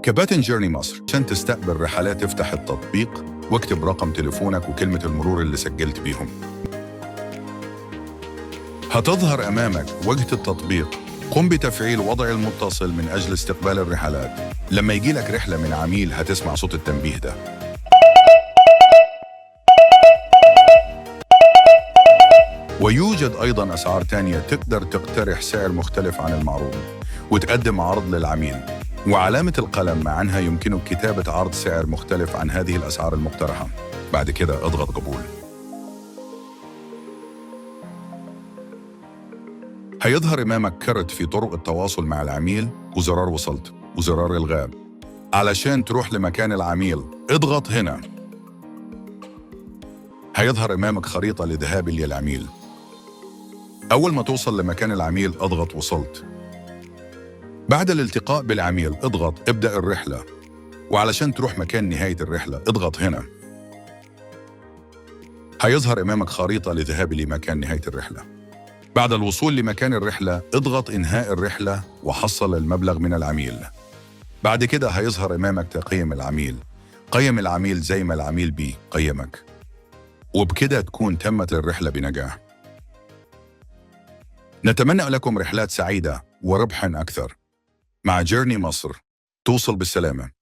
كباتن Journey مصر، عشان تستقبل رحلات افتح التطبيق واكتب رقم تليفونك وكلمة المرور اللي سجلت بيهم. هتظهر أمامك واجهة التطبيق. قم بتفعيل وضع المتصل من أجل استقبال الرحلات. لما يجي لك رحلة من عميل هتسمع صوت التنبيه ده. ويوجد أيضا أسعار تانية، تقدر تقترح سعر مختلف عن المعروض وتقدم عرض للعميل. وعلامة القلم معناها يمكنك كتابة عرض سعر مختلف عن هذه الأسعار المقترحة. بعد كده اضغط قبول. هيظهر أمامك كارت في طرق التواصل مع العميل وزرار وصلت وزرار إلغاء. علشان تروح لمكان العميل اضغط هنا. هيظهر أمامك خريطة لذهاب للعميل. أول ما توصل لمكان العميل اضغط وصلت. بعد الالتقاء بالعميل اضغط ابدأ الرحلة. وعلشان تروح مكان نهاية الرحلة اضغط هنا. هيظهر أمامك خريطة لذهاب لمكان نهاية الرحلة. بعد الوصول لمكان الرحلة اضغط إنهاء الرحلة وحصل المبلغ من العميل. بعد كده هيظهر أمامك تقييم العميل. قيم العميل زي ما العميل بيقيمك. وبكده تكون تمت الرحلة بنجاح. نتمنى لكم رحلات سعيدة وربح أكثر. مع Journey مصر توصل بالسلامة.